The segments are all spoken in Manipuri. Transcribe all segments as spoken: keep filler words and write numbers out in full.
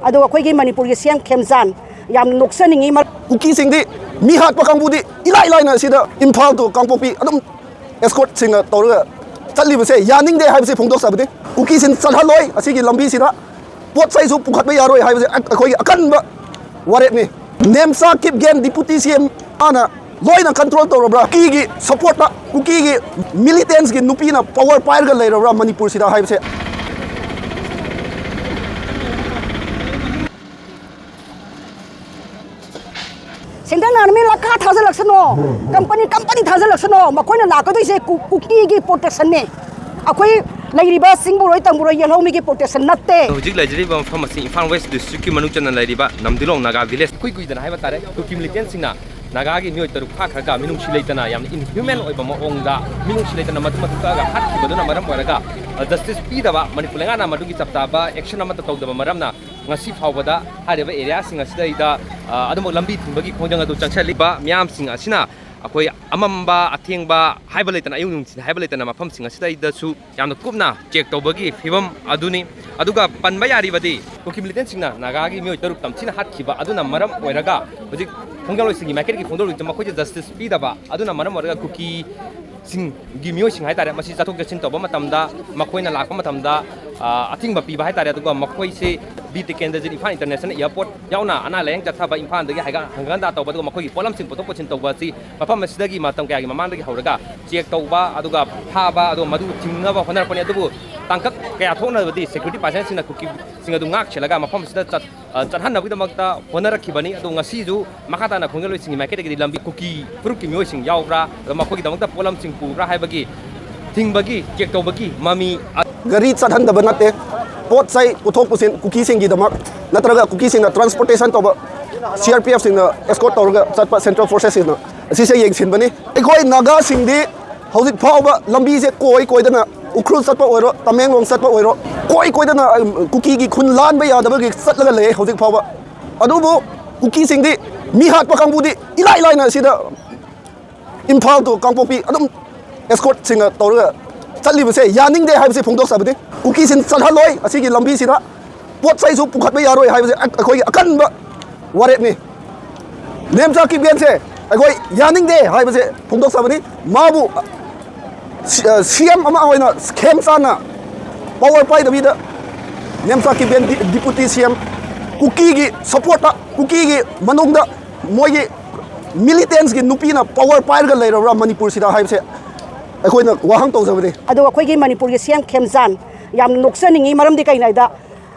ꯑꯗꯨꯒ ꯑꯩꯈꯣꯏꯒꯤ ꯃꯅꯤꯄꯨꯔꯒꯤ ꯁꯤ ꯑꯦꯝ ꯈꯦꯝꯆꯥꯟ ꯌꯥꯝꯅ ꯅꯣꯛꯆꯅꯤꯡꯉꯤ꯫ ꯃꯔ- ꯀꯨꯀꯤꯁꯤꯡꯗꯤ ꯃꯤ ꯍꯥꯠꯄ ꯀꯥꯡꯕꯨꯗꯤ ꯏꯂꯥꯏ ꯂꯥꯏꯅ ꯁꯤꯗ ꯏꯝꯐꯥꯜ to ꯀꯥꯡꯄꯣꯛꯄꯤ ꯑꯗꯨꯝ ꯑꯦꯁꯀꯣꯔꯠꯁꯤꯡꯅ ꯇꯧꯔꯒ ꯆꯠꯂꯤꯕꯁꯦ ꯌꯥꯅꯤꯡꯗꯦ ꯍꯥꯏꯕꯁꯤ ꯐꯣꯡꯗꯣꯛꯆꯕꯅꯤ꯫ ꯀꯨꯀꯤꯁꯤꯡ ꯆꯠꯍꯜꯂꯣꯏ ꯑꯁꯤꯒꯤ ꯂꯝꯕꯤꯁꯤꯗ꯫ ꯄꯣꯠ ꯆꯩꯁꯨ ꯄꯨꯈꯠꯄ ꯌꯥꯔꯣꯏ ꯍꯥꯏꯕꯁꯦ ꯑꯩꯈꯣꯏꯒꯤ ꯑꯀꯟꯕ ꯋꯥꯔꯦꯞꯅꯤ꯫ ꯅꯦꯝꯆꯥ ꯀꯤꯞꯒꯦꯟ ꯗꯤꯄꯨꯇꯤ ꯁꯤ ꯑꯦꯝ ꯃꯥꯅ ꯂꯣꯏꯅ ꯀꯟꯇ꯭ꯔꯣꯜ ꯇꯧꯔꯕ꯭ꯔꯥ? ꯀꯨꯀꯤꯒꯤ ꯁꯄꯣꯔꯠꯇ, ꯀꯨꯀꯤꯒꯤ ꯃꯤꯂꯤꯇꯦꯟꯁꯀꯤ ꯅꯨꯄꯤꯅ ꯄꯋꯔ ꯄꯥꯏꯔꯒ ꯂꯩꯔꯕ꯭ꯔꯥ ꯃꯅꯤꯄꯨꯔꯁꯤꯗ ꯍꯥꯏꯕꯁꯦ? ꯁꯦꯟꯇ꯭ꯔꯦꯜ ꯑꯥꯔꯃꯤ ꯂꯈꯥ ꯊꯥꯖꯤꯜꯂꯛꯁꯅꯣ, ꯀꯝꯄꯅꯤ ꯀꯝꯄꯅꯤ ꯊꯥꯖꯤꯜꯂꯛꯁꯅꯣ, ꯃꯈꯣꯏꯅ ꯂꯥꯛꯀꯗꯣꯏꯁꯦ ꯀꯨ- ꯀꯨꯀꯤꯒꯤ ꯄ꯭ꯔꯣꯇꯦꯛꯁꯟꯅꯦ꯫ ꯑꯩꯈꯣꯏ ꯂꯩꯔꯤꯕ ꯆꯤꯡꯕꯨꯔꯣꯏ ꯇꯝꯕꯨꯔꯣꯏ ꯌꯦꯜꯍꯧꯃꯤꯒꯤ ꯄ꯭ꯔꯣꯇꯦꯛꯁꯟ ꯅꯠꯇꯦ꯫ ꯍꯧꯖꯤꯛ ꯂꯩꯖꯔꯤꯕ ꯃꯐꯝ ꯑꯁꯤ ꯏꯝꯐꯥꯜ ꯋꯦꯁ ꯗꯤꯁꯇ꯭ꯔꯤꯛꯀꯤ ꯃꯅꯨꯡ ꯆꯟꯅ ꯂꯩꯔꯤꯕ ꯅꯝꯗꯤꯂꯣꯡ ꯅꯥꯒꯥ ꯚꯤꯂꯦꯖ꯫ ꯏꯀꯨꯏ ꯀꯨꯏꯗꯅ ꯍꯥꯏꯕ ꯇꯥꯔꯦ, ꯀꯨꯀꯤ ꯃꯤꯂꯤꯇꯦꯟꯁꯤꯡꯅ ꯅꯥꯒꯥꯒꯤ ꯃꯤꯑꯣꯏ ꯇꯔꯨꯛ ꯐꯥꯈ꯭ꯔꯒ ꯃꯤꯅꯨꯡꯁꯤ ꯂꯩꯇꯅ, ꯌꯥꯝꯅ ꯏꯟꯍ꯭ꯌꯨꯃꯦꯟ ꯑꯣꯏꯕ ꯃꯑꯣꯡꯗ ꯃꯤꯅꯨꯡꯁꯤ ꯂꯩꯇꯅ ꯃꯇꯨꯡ ꯃꯇꯨꯡ ꯀꯛꯑꯒ ꯍꯥꯠꯈꯤꯕꯗꯨꯅ ꯃꯔꯝ ꯑꯣꯏꯔꯒ, ꯑ, ꯖꯁꯇꯤꯁ ꯄꯤꯗꯕ, ꯃꯅꯤꯄꯨꯔ ꯂꯩꯉꯥꯛꯅ ꯃꯗꯨꯒꯤ ꯆꯞ ꯆꯥꯕ ꯑꯦꯛꯁꯟ ꯑꯃꯠꯇ ꯇꯧꯗꯕ ꯃꯔꯝꯅ ꯉꯁꯤ ꯐꯥꯎꯕꯗ ꯍꯥꯏꯔꯤꯕ ꯑꯦꯔꯤꯌꯥꯁꯤꯡ ꯑꯁꯤꯗꯩꯗ, ꯑ, ꯑꯗꯨꯃꯛ ꯂꯝꯕꯤ ꯊꯤꯡꯕꯒꯤ ꯈꯣꯡꯖꯪ ꯑꯗꯨ ꯆꯪꯁꯤꯜꯂꯤꯕ ꯃꯤꯌꯥꯝꯁꯤꯡ ꯑꯁꯤꯅ ꯑꯩꯈꯣꯏ ꯑꯃꯝꯕ ꯑꯊꯦꯡꯕ ꯍꯥꯏꯕ ꯂꯩꯇꯅ, ꯑꯌꯨꯛ ꯅꯨꯡꯊꯤꯜ ꯍꯥꯏꯕ ꯂꯩꯇꯅ ꯃꯐꯝꯁꯤꯡ ꯑꯁꯤꯗꯩꯗꯁꯨ ꯌꯥꯝꯅ ꯀꯨꯞꯅ ꯆꯦꯛ ꯇꯧꯕꯒꯤ ꯐꯤꯕꯝ ꯑꯗꯨꯅꯤ꯫ ꯑꯗꯨꯒ ꯄꯟꯕ ꯌꯥꯔꯤꯕꯗꯤ ꯀꯨꯀꯤ ꯃꯤꯂꯤꯇꯦꯟꯁꯤꯡꯅ ꯅꯥꯒꯥꯒꯤ ꯃꯤꯑꯣꯏ ꯇꯔꯨꯛ ꯇꯝꯊꯤꯅ ꯍꯥꯠꯈꯤꯕ ꯑꯗꯨꯅ ꯃꯔꯝ ꯑꯣꯏꯔꯒ ꯍꯧꯖꯤꯛ ꯈꯣꯡꯖꯪꯂꯣꯏꯁꯤꯡꯒꯤ ꯃꯥꯏꯀꯩꯗꯒꯤ ꯐꯣꯡꯗꯣꯔꯛꯂꯤꯕ ꯃꯈꯣꯏꯗ ꯖꯁꯇꯤꯁ ꯄꯤꯗꯕ ꯑꯗꯨꯅ ꯃꯔꯝ ꯑꯣꯏꯔꯒ ꯀꯨꯀꯤꯁꯤꯡꯒꯤ ꯃꯤꯑꯣꯏꯁꯤꯡ ꯍꯥꯏꯇꯥꯔꯦ, ꯃꯁꯤ ꯆꯠꯊꯣꯛ ꯆꯠꯁꯤꯟ ꯇꯧꯕ ꯃꯇꯝꯗ ꯃꯈꯣꯏꯅ ꯂꯥꯛꯄ ꯃꯇꯝꯗ, ꯑ, ꯑꯊꯤꯡꯕ ꯄꯤꯕ ꯍꯥꯏꯇꯥꯔꯦ꯫ ꯑꯗꯨꯒ ꯃꯈꯣꯏꯁꯤ B Tikendrajit Imphal international airport ꯌꯥꯎꯅ ꯑꯅꯥ ꯂꯥꯌꯦꯡ ꯆꯠꯊꯕ ꯏꯝꯐꯥꯜꯗꯒꯤ ꯍꯥꯏꯒ-, ꯍꯪꯒꯠ ꯍꯟꯗꯥ ꯇꯧꯕ, ꯑꯗꯨꯒ ꯃꯈꯣꯏꯒꯤ ꯄꯣꯠꯂꯝꯁꯤꯡ ꯄꯨꯊꯣꯛ ꯄꯨꯁꯤꯟ ꯇꯧꯕ ꯑꯁꯤ ꯃꯐꯝ ꯑꯁꯤꯗꯒꯤ ꯃꯇꯝ ꯀꯌꯥꯒꯤ ꯃꯃꯥꯡꯗꯒꯤ ꯍꯧꯔꯒ ꯆꯦꯛ ꯇꯧꯕ, ꯑꯗꯨꯒ ꯐꯥꯕ, ꯑꯗꯨꯒ ꯃꯗꯨ ꯊꯤꯡꯅꯕ ꯍꯣꯠꯅꯔꯛꯄꯅꯤ꯫ ꯑꯗꯨꯕꯨ ꯇꯥꯡꯀꯛ ꯀꯌꯥ ꯊꯣꯛꯅꯕꯗꯤ ꯁꯦꯀ꯭ꯌꯨꯔꯤꯇꯤ ꯄꯥꯔꯁꯟꯁꯤꯡꯅ ꯀꯨꯀꯤꯁꯤꯡ ꯑꯗꯨ ꯉꯥꯛ ꯁꯦꯜꯂꯒ ꯃꯐꯝ ꯑꯁꯤꯗ ꯆꯠ-, ꯑ, ꯆꯠꯍꯟꯅꯕꯒꯤꯗꯃꯛꯇ ꯍꯣꯠꯅꯔꯛꯈꯤꯕꯅꯤ꯫ ꯑꯗꯨ ꯉꯁꯤꯁꯨ ꯃꯈꯥ ꯇꯥꯅ ꯈꯣꯡꯖꯪꯂꯣꯏꯁꯤꯡꯒꯤ ꯃꯥꯏꯀꯩꯗꯒꯤꯗꯤ ꯂꯝꯕꯤ ꯀꯨꯀꯤ ꯐꯨꯔꯨꯞꯀꯤ ꯃꯤꯑꯣꯏꯁꯤꯡ ꯌꯥꯎꯕ꯭ꯔꯥ, ꯑꯗꯣ ꯃꯈꯣꯏꯒꯤꯗꯃꯛꯇ ꯄꯣꯠꯂꯝꯁꯤꯡ ꯄꯨꯕ꯭ꯔꯥ ꯍꯥꯏꯕꯒꯤ ꯊꯤꯡꯕꯒꯤ, ꯆꯦꯛ ꯇꯧꯕꯒꯤ ꯃꯃꯤ꯫ ꯒꯥꯔꯤ ꯆꯠꯍꯟꯗꯕ ꯅꯠꯇꯦ, ꯄꯣꯠ ꯆꯩ ꯄꯨꯊꯣꯛ ꯄꯨꯁꯤꯟ ꯀꯨꯀꯤꯁꯤꯡꯒꯤꯗꯃꯛ ꯅꯠꯇ꯭ꯔꯒ ꯀꯨꯀꯤꯁꯤꯡꯅ ꯇ꯭ꯔꯥꯟꯁꯄꯣꯔꯇꯦꯁꯟ ꯇꯧꯕ ꯁꯤ ꯑꯥꯔ ꯄꯤ ꯑꯦꯐꯁꯤꯡꯅ ꯑꯦꯁꯀꯣꯔꯠ ꯇꯧꯔꯒ ꯆꯠꯄ ꯁꯦꯟꯇ꯭ꯔꯦꯜ ꯐꯣꯔꯁꯦꯁꯁꯤꯡꯅ ꯑꯁꯤꯁꯦ ꯌꯦꯡꯁꯤꯟꯕꯅꯤ꯫ ꯑꯩꯈꯣꯏ ꯅꯥꯒꯥꯁꯤꯡꯗꯤ ꯍꯧꯖꯤꯛ ꯐꯥꯎꯕ ꯂꯝꯕꯤꯁꯦ ꯀꯣꯏ ꯀꯣꯏꯗꯅ, ꯎꯈ꯭ꯔꯨꯜ ꯆꯠꯄ ꯑꯣꯏꯔꯣ, ꯇꯃꯦꯡꯂꯣꯡ ꯆꯠꯄ ꯑꯣꯏꯔꯣ, ꯀꯣꯏ ꯀꯣꯏꯗꯅ, ꯑ, ꯀꯨꯀꯤꯒꯤ ꯈꯨꯟ ꯂꯥꯟꯕ ꯌꯥꯗꯕꯒꯤ ꯆꯠꯂꯒ ꯂꯩ ꯍꯧꯖꯤꯛ ꯐꯥꯎꯕ꯫ ꯑꯗꯨꯕꯨ ꯀꯨꯀꯤꯁꯤꯡꯗꯤ ꯃꯤ ꯍꯥꯠꯄ ꯀꯥꯡꯕꯨꯗꯤ ꯏꯂꯥꯏ ꯂꯥꯏꯅ ꯁꯤꯗ ꯏꯝꯐꯥꯜ to ꯀꯥꯡꯄꯣꯛꯄꯤ ꯑꯗꯨꯝ ꯑꯦꯁꯀꯣꯔꯠꯁꯤꯡꯅ ꯇꯧꯔꯒ ꯆꯠꯂꯤꯕꯁꯦ ꯌꯥꯅꯤꯡꯗꯦ ꯍꯥꯏꯕꯁꯤ ꯐꯣꯡꯗꯣꯛꯆꯕꯅꯤ꯫ ꯀꯨꯀꯤꯁꯤꯡ ꯆꯠꯍꯜꯂꯣꯏ ꯑꯁꯤꯒꯤ ꯂꯝꯕꯤꯁꯤꯗ꯫ ꯄꯣꯠ ꯆꯩꯁꯨ ꯄꯨꯈꯠꯄ ꯌꯥꯔꯣꯏ ꯍꯥꯏꯕꯁꯦ ꯑꯩꯈꯣꯏꯒꯤ ꯑꯀꯟꯕ ꯋꯥꯔꯦꯞꯅꯤ꯫ ꯃꯦꯝꯆꯥ ꯀꯤꯞꯒꯦꯟꯁꯦ ꯑꯩꯈꯣꯏ ꯌꯥꯅꯤꯡꯗꯦ ꯍꯥꯏꯕꯁꯦ ꯐꯣꯡꯗꯣꯛꯆꯕꯅꯤ꯫ ꯃꯥꯕꯨ ꯁꯤ ꯑꯦꯝ ꯑꯃ ꯑꯣꯏꯅ ꯈꯦꯝꯆꯥꯟꯅ ꯄꯋꯥꯔ ꯄꯥꯏꯗꯕꯤꯗ ꯃꯦꯝꯆꯥ ꯀꯤꯞꯒꯦꯟ ꯗꯤ-, ꯗꯤꯄꯨꯇꯤ ꯁꯤ ꯑꯦꯝ ꯀꯨꯀꯤꯒꯤ ꯁꯄꯣꯔꯠꯇ, ꯀꯨꯀꯤꯒꯤ ꯃꯅꯨꯡꯗ ꯃꯣꯏꯒꯤ ꯃꯤꯂꯤꯇꯦꯟꯁꯀꯤ ꯅꯨꯄꯤꯅ ꯄꯋꯥꯔ ꯄꯥꯏꯔꯒ ꯂꯩꯔꯕ꯭ꯔꯥ ꯃꯅꯤꯄꯨꯔꯁꯤꯗ ꯍꯥꯏꯕꯁꯦ ꯑꯩꯈꯣꯏꯅ ꯋꯥꯍꯪ ꯇꯧꯖꯕꯅꯤ꯫ ꯑꯗꯣ ꯑꯩꯈꯣꯏꯒꯤ ꯃꯅꯤꯄꯨꯔꯒꯤ ꯁꯤ ꯑꯦꯝ ꯈꯦꯝꯆꯥꯟ ꯌꯥꯝ ꯅꯣꯛꯆꯅꯤꯡꯉꯤ꯫ ꯃꯔꯝꯗꯤ ꯀꯩꯅꯣ ꯍꯥꯏꯗ,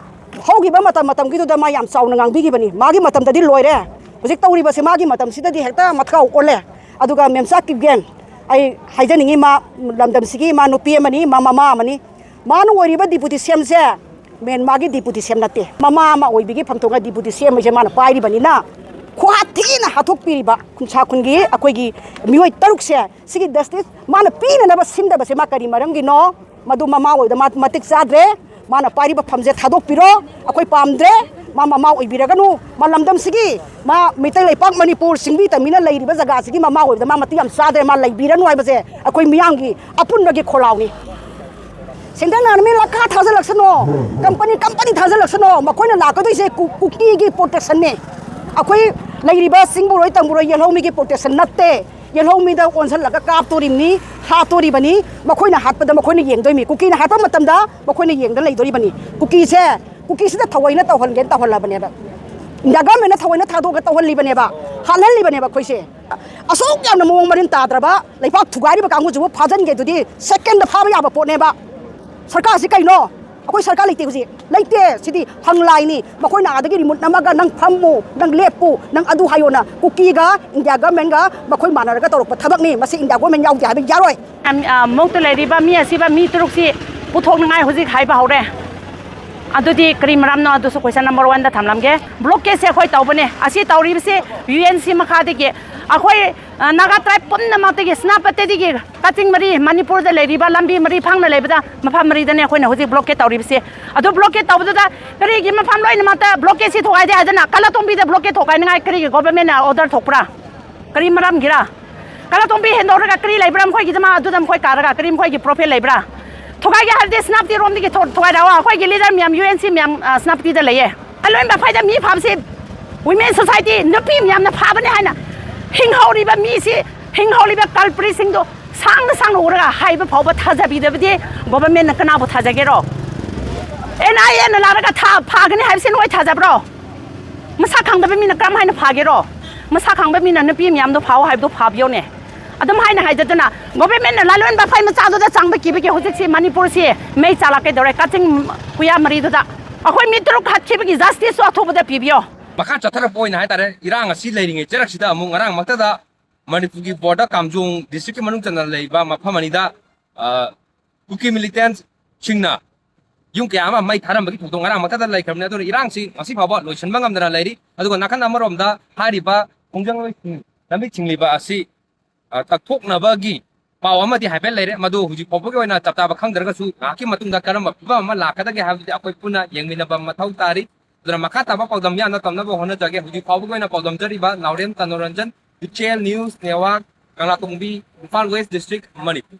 ꯍꯧꯈꯤꯕ ꯃꯇꯝ ꯃꯇꯝꯒꯤꯗꯨꯗ ꯃꯥ ꯌꯥꯝ ꯆꯥꯎꯅ ꯉꯥꯡꯕꯤꯈꯤꯕꯅꯤ꯫ ꯃꯥꯒꯤ ꯃꯇꯝꯗꯗꯤ ꯂꯣꯏꯔꯦ꯫ ꯍꯧꯖꯤꯛ ꯇꯧꯔꯤꯕꯁꯤ ꯃꯥꯒꯤ ꯃꯇꯝꯁꯤꯗꯗꯤ ꯍꯦꯛꯇ ꯃꯊꯛ ꯑꯣꯜꯂꯦ꯫ ꯑꯗꯨꯒ ꯃꯦꯝꯆꯥ ꯀꯤꯞꯒꯦꯟ, ꯑꯩ ꯍꯥꯏꯖꯅꯤꯡꯉꯤ, ꯃꯥ ꯂꯝꯗꯝꯁꯤꯒꯤ ꯃꯥ ꯅꯨꯄꯤ ꯑꯃꯅꯤ, ꯃꯥ ꯃꯃꯥ ꯑꯃꯅꯤ꯫ ꯃꯥꯅ ꯑꯣꯏꯔꯤꯕ ꯗꯤꯄꯨꯇꯤ ꯁꯤ ꯑꯦꯝꯁꯦ ꯃꯦꯟ ꯃꯥꯒꯤ ꯗꯤꯄꯨꯇꯤ ꯁꯤ ꯑꯦꯝ ꯅꯠꯇꯦ꯫ ꯃꯃꯥ ꯑꯃ ꯑꯣꯏꯕꯒꯤ ꯐꯝꯊꯣꯛꯅ ꯗꯤꯄꯨꯇꯤ ꯁꯤ ꯑꯦꯝ ꯍꯥꯏꯁꯦ ꯃꯥꯅ ꯄꯥꯏꯔꯤꯕꯅꯤꯅ, ꯈꯨꯍꯥꯠ ꯊꯤꯅ ꯍꯥꯠꯇꯣꯛꯄꯤꯔꯤꯕ ꯈꯨꯟꯁꯥ ꯈꯨꯟꯒꯤ ꯑꯩꯈꯣꯏꯒꯤ ꯃꯤꯑꯣꯏ ꯇꯔꯨꯛꯁꯦ, ꯁꯤꯒꯤ ꯖꯁꯇꯤꯁ ꯃꯥꯅ ꯄꯤꯅꯅꯕ ꯁꯤꯟꯗꯕꯁꯦ ꯃꯥ ꯀꯔꯤ ꯃꯔꯝꯒꯤꯅꯣ? ꯃꯗꯨ ꯃꯃꯥ ꯑꯣꯏꯕꯗ ꯃꯥ ꯃꯇꯤꯛ ꯆꯥꯗ꯭ꯔꯦ꯫ ꯃꯥꯅ ꯄꯥꯏꯔꯤꯕ ꯐꯝꯁꯦ ꯊꯥꯗꯣꯛꯄꯤꯔꯣ, ꯑꯩꯈꯣꯏ ꯄꯥꯝꯗ꯭ꯔꯦ꯫ ꯃꯥ ꯃꯃꯥ ꯑꯣꯏꯕꯤꯔꯒꯅꯨ꯫ ꯃꯥ ꯂꯝꯗꯝꯁꯤꯒꯤ, ꯃꯥ ꯃꯩꯇꯩ ꯂꯩꯄꯥꯛ ꯃꯅꯤꯄꯨꯔ ꯆꯤꯡꯕꯤ ꯇꯝꯕꯤꯅ ꯂꯩꯔꯤꯕ ꯖꯒꯥꯁꯤꯒꯤ ꯃꯃꯥ ꯑꯣꯏꯕꯗ ꯃꯥ ꯃꯇꯤꯛ ꯌꯥꯝ ꯆꯥꯗ꯭ꯔꯦ꯫ ꯃꯥ ꯂꯩꯕꯤꯔꯅꯨ ꯍꯥꯏꯕꯁꯦ ꯑꯩꯈꯣꯏ ꯃꯤꯌꯥꯝꯒꯤ ꯑꯄꯨꯟꯕꯒꯤ ꯈꯣꯜꯂꯥꯎꯅꯤ꯫ ꯁꯦꯟꯇ꯭ꯔꯦꯜ ꯒꯔꯃꯦꯟ ꯂꯥꯈꯥ ꯊꯥꯖꯤꯜꯂꯛꯁꯅꯣ, ꯀꯝꯄꯅꯤ ꯀꯝꯄꯅꯤ ꯊꯥꯖꯤꯜꯂꯛꯁꯅꯣ, ꯃꯈꯣꯏꯅ ꯂꯥꯛꯀꯗꯣꯏꯁꯦ ꯀꯨ-, ꯀꯨꯀꯤꯒꯤ ꯄ꯭ꯔꯣꯇꯦꯛꯁꯟꯅꯦ꯫ ꯑꯩꯈꯣꯏ ꯂꯩꯔꯤꯕ ꯆꯤꯡꯕꯨꯔꯣꯏ ꯇꯝꯕꯨꯔꯣꯏ ꯌꯦꯜꯍꯧꯃꯤꯒꯤ ꯄ꯭ꯔꯣꯇꯦꯛꯁꯟ ꯅꯠꯇꯦ꯫ ꯌꯦꯜꯍꯧꯃꯤꯗ ꯑꯣꯟꯁꯤꯜꯂꯒ ꯀꯥꯞꯇꯣꯔꯤꯕꯅꯤ, ꯍꯥꯠꯇꯣꯔꯤꯕꯅꯤ꯫ ꯃꯈꯣꯏꯅ ꯍꯥꯠꯄꯗ ꯃꯈꯣꯏꯅ ꯌꯦꯡꯗꯣꯏꯅꯤ, ꯀꯨꯀꯤꯅ ꯍꯥꯠꯄ ꯃꯇꯝꯗ ꯃꯈꯣꯏꯅ ꯌꯦꯡꯗ ꯂꯩꯗꯣꯔꯤꯕꯅꯤ꯫ ꯀꯨꯀꯤꯁꯦ, ꯀꯨꯀꯤꯁꯤꯗ ꯊꯑꯣꯏꯅ ꯇꯧꯍꯟꯒꯦꯅ ꯇꯧꯍꯜꯂꯕꯅꯦꯕ꯫ ꯏꯟꯗꯤꯌꯥ ꯒꯃꯦꯟꯅ ꯊꯑꯣꯏꯅ ꯊꯥꯗꯣꯛꯑꯒ ꯇꯧꯍꯜꯂꯤꯕꯅꯦꯕ, ꯍꯥꯠꯍꯜꯂꯤꯕꯅꯦꯕ ꯑꯩꯈꯣꯏꯁꯦ꯫ ꯑꯁꯨꯛ ꯌꯥꯝꯅ ꯃꯑꯣꯡ ꯃꯔꯤꯟ ꯇꯥꯗ꯭ꯔꯕ ꯂꯩꯕꯥꯛ ꯊꯨꯒꯥꯏꯔꯤꯕ ꯀꯥꯡꯕꯨꯁꯤꯕꯨ ꯐꯥꯖꯤꯟꯒꯦ ꯑꯗꯨꯗꯤ ꯁꯦꯀꯦꯟꯗ ꯐꯥꯕ ꯌꯥꯕ ꯄꯣꯠꯅꯦꯕ꯫ ꯁꯔꯀꯥꯔꯁꯤ ꯀꯩꯅꯣ? ꯑꯩꯈꯣꯏ ꯁꯔꯀꯥꯔ ꯂꯩꯇꯦ ꯍꯧꯖꯤꯛ, ꯂꯩꯇꯦ꯫ ꯁꯤꯗꯤ ꯍꯪꯂꯥꯏꯅꯤ꯫ ꯃꯈꯣꯏꯅ ꯑꯥꯗꯒꯤ ꯔꯤꯃꯣꯠ ꯅꯝꯃꯒ "ꯅꯪ ꯐꯝꯃꯨ, ꯅꯪ ꯂꯦꯞꯄꯨ, ꯅꯪ ꯑꯗꯨ ꯍꯥꯏꯌꯣꯅ" ꯀꯨꯀꯤꯒ ꯏꯟꯗꯤꯌꯥ ꯒꯃꯦꯟꯒ ꯃꯈꯣꯏ ꯃꯥꯟꯅꯔꯒ ꯇꯧꯔꯛꯄ ꯊꯕꯛꯅꯤ꯫ ꯃꯁꯤ ꯏꯟꯗꯤꯌꯥ ꯒꯃꯦꯟ ꯌꯥꯎꯗꯦ ꯍꯥꯏꯕ ꯌꯥꯔꯣꯏ꯫ ꯑꯝ, ꯑ, ꯃꯧꯇ ꯂꯩꯔꯤꯕ ꯃꯤ ꯑꯁꯤꯕ ꯃꯤ ꯇꯔꯨꯛꯁꯤ ꯄꯨꯊꯣꯛꯅꯉꯥꯏ ꯍꯧꯖꯤꯛ ꯍꯥꯏꯕ ꯍꯧꯔꯦ꯫ ꯑꯗꯨꯗꯤ ꯀꯔꯤ ꯃꯔꯝꯅꯣ? ꯑꯗꯨꯁꯨ question number one ꯗ ꯊꯝꯂꯝꯒꯦ꯫ Blockade ꯁꯦ ꯑꯩꯈꯣꯏ ꯇꯧꯕꯅꯦ꯫ ꯑꯁꯤ ꯇꯧꯔꯤꯕꯁꯤ U N C ꯃꯈꯥꯗꯒꯤ ꯑꯩꯈꯣꯏ, ꯑ, ꯅꯥꯒꯥ tribe ꯄꯨꯝꯅꯃꯛꯇꯒꯤ, ꯁꯦꯅꯥꯄꯇꯤꯗꯒꯤ ꯀꯛꯆꯤꯡ ꯃꯔꯤ, ꯃꯅꯤꯄꯨꯔꯗ ꯂꯩꯔꯤꯕ ꯂꯝꯕꯤ ꯃꯔꯤ ꯐꯥꯡꯅ ꯂꯩꯕꯗ ꯃꯐꯝ ꯃꯔꯤꯗꯅꯦ ꯑꯩꯈꯣꯏꯅ ꯍꯧꯖꯤꯛ blockade ꯇꯧꯔꯤꯕꯁꯦ꯫ ꯑꯗꯨ blockade ꯇꯧꯕꯗꯨꯗ ꯀꯔꯤꯒꯤ ꯃꯐꯝ ꯂꯣꯏꯅꯃꯛꯇ blockade ꯁꯤ ꯊꯨꯒꯥꯏꯗꯦ ꯍꯥꯏꯗꯅ ꯀꯂꯥꯇꯣꯡꯕꯤꯗ blockade ꯊꯨꯒꯥꯏꯅꯉꯥꯏ ꯀꯔꯤꯒꯤ government ꯅ order ꯊꯣꯛꯄ꯭ꯔꯥ? ꯀꯔꯤ ꯃꯔꯝꯒꯤꯔ? ꯀꯂꯥꯇꯣꯡꯕꯤ ꯍꯦꯟꯗꯣꯛꯔꯒ ꯀꯔꯤ ꯂꯩꯕ꯭ꯔꯥ ꯃꯈꯣꯏꯒꯤꯗꯃꯛ? ꯑꯗꯨꯗ ꯃꯈꯣꯏ ꯀꯥꯔꯒ ꯀꯔꯤ ꯃꯈꯣꯏꯒꯤ profit ꯂꯩꯕ꯭ꯔꯥ? ꯊꯨꯒꯥꯏꯒꯦ ꯍꯥꯏꯔꯗꯤ ꯁꯦꯅꯥꯄꯇꯤꯔꯣꯝꯗꯒꯤ ꯊꯣ- ꯊꯨꯒꯥꯏꯔꯛꯑꯣ꯫ ꯑꯩꯈꯣꯏꯒꯤ ꯂꯤꯗꯔ ꯃꯌꯥꯝ, ꯌꯨ ꯑꯦꯟ ꯁꯤ ꯃꯌꯥꯝ, ꯑ, ꯁꯦꯅꯥꯄꯇꯤꯗ ꯂꯩꯌꯦ꯫ ꯑꯂꯣꯟ ꯕꯐꯥꯏꯗ ꯃꯤ ꯐꯥꯕꯁꯤ ꯋꯤꯃꯦꯟ ꯁꯣꯁꯥꯏꯇꯤ, ꯅꯨꯄꯤ ꯃꯌꯥꯝꯅ ꯐꯥꯕꯅꯦ ꯍꯥꯏꯅ ꯍꯤꯡꯍꯧꯔꯤꯕ ꯃꯤꯁꯤ, ꯍꯤꯡꯍꯧꯔꯤꯕ ꯀꯜꯄ꯭ꯔꯤꯠꯁꯤꯡꯗꯣ ꯁꯥꯡꯅ ꯁꯥꯡꯅ ꯎꯔꯒ ꯍꯥꯏꯕ ꯐꯥꯎꯕ ꯊꯥꯖꯕꯤꯗꯕꯗꯤ ꯒꯣꯚꯔꯟꯃꯦꯟꯠꯅ ꯀꯅꯥꯕꯨ ꯊꯥꯖꯒꯦꯔꯣ? ꯑꯦꯟ ꯑꯥꯏ ꯑꯦꯅ ꯂꯥꯛꯂꯒ ꯊꯥ-, ꯐꯥꯒꯅꯤ ꯍꯥꯏꯕꯁꯤ ꯅꯣꯏ ꯊꯥꯖꯕ꯭ꯔꯣ? ꯃꯁꯥ ꯈꯪꯗꯕ ꯃꯤꯅ ꯀꯔꯝ ꯍꯥꯏꯅ ꯐꯥꯒꯦꯔꯣ? ꯃꯁꯥ ꯈꯪꯕ ꯃꯤꯅ ꯅꯨꯄꯤ ꯃꯌꯥꯝꯗꯣ ꯐꯥꯎ ꯍꯥꯏꯕꯗꯣ ꯐꯥꯕꯤꯌꯣꯅꯦ꯫ ꯑꯗꯨꯝ ꯍꯥꯏꯅ ꯍꯥꯏꯖꯗꯅ ꯒꯣꯚꯔꯟꯃꯦꯟꯠꯅ ꯂꯥꯂꯣꯟ ꯕꯐꯥꯏ ꯃꯆꯥꯗꯨꯗ ꯆꯪꯕ ꯀꯤꯕꯒꯤ ꯍꯧꯖꯤꯛꯁꯤ ꯃꯅꯤꯄꯨꯔꯁꯤ ꯃꯩ ꯆꯥꯂꯛꯀꯗꯧꯔꯦ꯫ ꯀꯛꯆꯤꯡ ꯀꯨꯌꯥ ꯃꯔꯤꯗꯨꯗ ꯑꯩꯈꯣꯏ ꯃꯤ ꯇꯔꯨꯛ ꯍꯥꯠꯈꯤꯕꯒꯤ ꯖꯁꯇꯤꯁꯁꯨ ꯑꯊꯨꯕꯗ ꯄꯤꯕꯤꯌꯣ꯫ ꯃꯈꯥ ꯆꯠꯊꯔꯛꯄ ꯑꯣꯏꯅ ꯍꯥꯏꯇꯥꯔꯦ, ꯏꯔꯥꯡ ꯑꯁꯤ ꯂꯩꯔꯤꯉꯩ ꯆꯩꯔꯛꯁꯤꯗ ꯑꯃꯨꯛ ꯉꯔꯥꯡꯃꯛꯇꯗ ꯃꯅꯤꯄꯨꯔꯒꯤ ꯕꯣꯔꯗꯔ ꯀꯥꯝꯖꯣꯡ ꯗꯤꯁꯇ꯭ꯔꯤꯛꯀꯤ ꯃꯅꯨꯡ ꯆꯟꯅ ꯂꯩꯕ ꯃꯐꯝ ꯑꯅꯤꯗ, ꯑ, ꯀꯨꯀꯤ ꯃꯤꯂꯤꯇꯦꯟꯠꯁꯤꯡꯅ ꯌꯨꯝ ꯀꯌꯥ ꯑꯃ ꯃꯩ ꯊꯥꯔꯝꯕꯒꯤ ꯊꯧꯗꯣꯛ ꯉꯔꯥꯡꯃꯛꯇꯗ ꯂꯩꯈ꯭ꯔꯕꯅꯤ꯫ ꯑꯗꯨꯅ ꯏꯔꯥꯡꯁꯤ ꯉꯁꯤ ꯐꯥꯎꯕ ꯂꯣꯏꯁꯤꯟꯕ ꯉꯝꯗꯅ ꯂꯩꯔꯤ꯫ ꯑꯗꯨꯒ ꯅꯥꯀꯟ ꯑꯃꯔꯣꯝꯗ ꯍꯥꯏꯔꯤꯕ ꯈꯣꯡꯖꯪꯂꯣꯏꯁꯤꯡ ꯂꯝꯕꯤ ꯊꯤꯡꯂꯤꯕ ꯑꯁꯤ, ꯑ, ꯀꯛꯊꯣꯛꯅꯕꯒꯤ ꯄꯥꯎ ꯑꯃꯗꯤ ꯍꯥꯏꯐꯦꯠ ꯂꯩꯔꯦ꯫ ꯃꯗꯨ ꯍꯧꯖꯤꯛ ꯐꯥꯎꯕꯒꯤ ꯑꯣꯏꯅ ꯆꯞ ꯆꯥꯕ ꯈꯪꯗ꯭ꯔꯒꯁꯨ ꯉꯥꯏꯍꯥꯛꯀꯤ ꯃꯇꯨꯡꯗ ꯀꯔꯝꯕ ꯐꯤꯕꯝ ꯑꯃ ꯂꯥꯛꯀꯗꯒꯦ ꯍꯥꯏꯕꯗꯨꯗꯤ ꯑꯩꯈꯣꯏ ꯄꯨꯟꯅ ꯌꯦꯡꯃꯤꯟꯅꯕ ꯃꯊꯧ ꯇꯥꯔꯤ꯫ ꯑꯗꯨꯅ ꯃꯈꯥ ꯇꯥꯕ ꯄꯥꯎꯗꯝ ꯌꯥꯝꯅ ꯇꯝꯅꯕ ꯍꯣꯠꯅꯖꯒꯦ꯫ ꯍꯧꯖꯤꯛ ꯐꯥꯎꯕꯒꯤ ꯑꯣꯏꯅ ꯄꯥꯎꯗꯝꯖꯔꯤꯕ ꯅꯥꯎꯔꯦꯝ ꯇꯅꯣꯔꯟꯖꯟ, Ichel news network, Kanglatongbi, Imphal west district, Manipur.